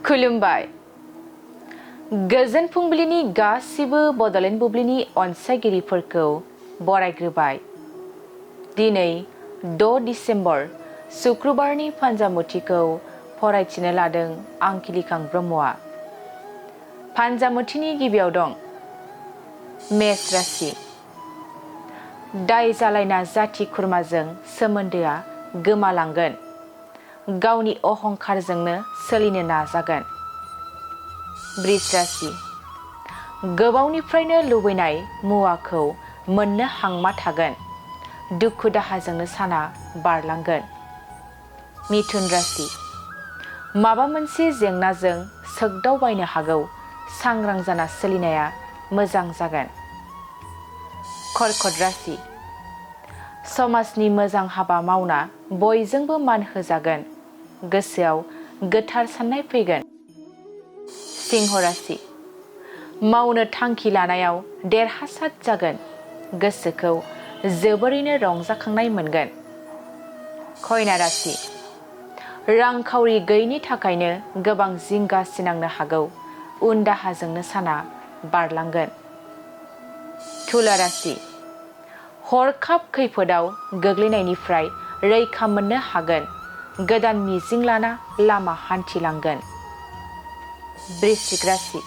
खुलुमबाय। गोजोन फुंबिलिनि गासिबो बड'लेण्ड बुब्लिनि अनसायगिरिफोरखौ बरायग्रोबाय। दिनै 6 डिसेम्बर शुक्रबारनि फान्जामुथिखौ फरायथिनो लादों आं खिलिखां ब्रह्मआ। फान्जामुथिनि गिबियाव दं मेष राशि। दाय जालायना जाथि खुरमाजों सोमोन्दोआ गोमालांगोन। गावनि अहंखारजोंनो सोलिनो नाजागोन। वृष राशि। गोबावनिफ्रायनो लुबैनाय मुवाखौ मोननो हांमा थागोन। दुखु दाहाजोंनो साना बारलांगोन। मिथुन राशि। माबा मोनसे जेंनाजों सोगदावबायनो हागौ। सांग्रां जाना सोलिनाया मोजां जागोन। कर्कट राशि। समाजनि मोजां हाबा मावना बयजोंबो मान होजागोन। गोसोआव गोथार साननाय फैगोन। सिंह राशि। मावनो थांखि लानायाव देरहासार जागोन। गोसोखौ जोबोरैनो रंजाखांनाय मोनगोन। कन्या राशि। रांखावरि गैयिनि थाखायनो गोबां जिंगा सिनांनो हागौ। उन दाहाजोंनो साना बारलांगोन। तुला राशि। हरखाब खैफोदाव गोग्लैनायनिफ्राय रैखा मोननो हागोन। गोदान मिजिं लाना लामा हान्थिलांगोन। वृश्चिक राशि।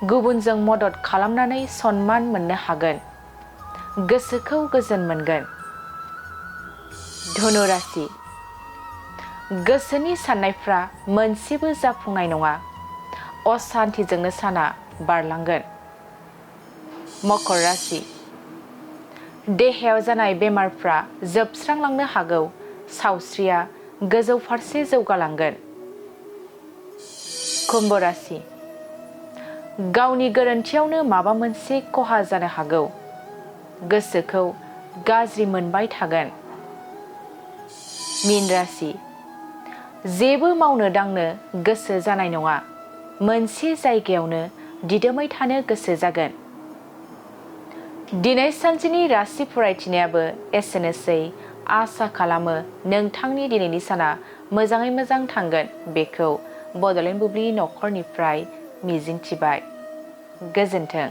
गुबुनजों मदद खालामनानै सन्मान मोननो हागोन। गोसोखौ गोजोन मोनगोन। धनु राशि। गोसोनि साननायफ्रा मोनसेबो जाफुंनाय नङा। असान्तिजोंनो साना बारलांगोन। मकर राशि। देहायाव जानाय बेमारफ्रा जोबस्रांलांनो हागौ। सावस्रिया गोजौ फारसे जौगालांगोन। कुम्भ राशि। गावनि गोरोन्थियावनो माबा मोनसे खहा जानो हागौ। गोसोखौ गाज्रि मोनबाय थागोन। मीन राशि। जेबो मावनो दांनो गोसो जानाय नङा। मोनसे जायगायावनो दिदोमै थानो गोसो जागोन। दिनै सानसेनि राशि फरायथिनायाबो एसेनोसै। आसा खालामो नोंथांनि दिनैनि साना मोजाङै मोजां थांगोन। बेखौ बड'लेण्ड बुब्लि नखरनिफ्राय मिजिंथिबाय। गोजोन्थों।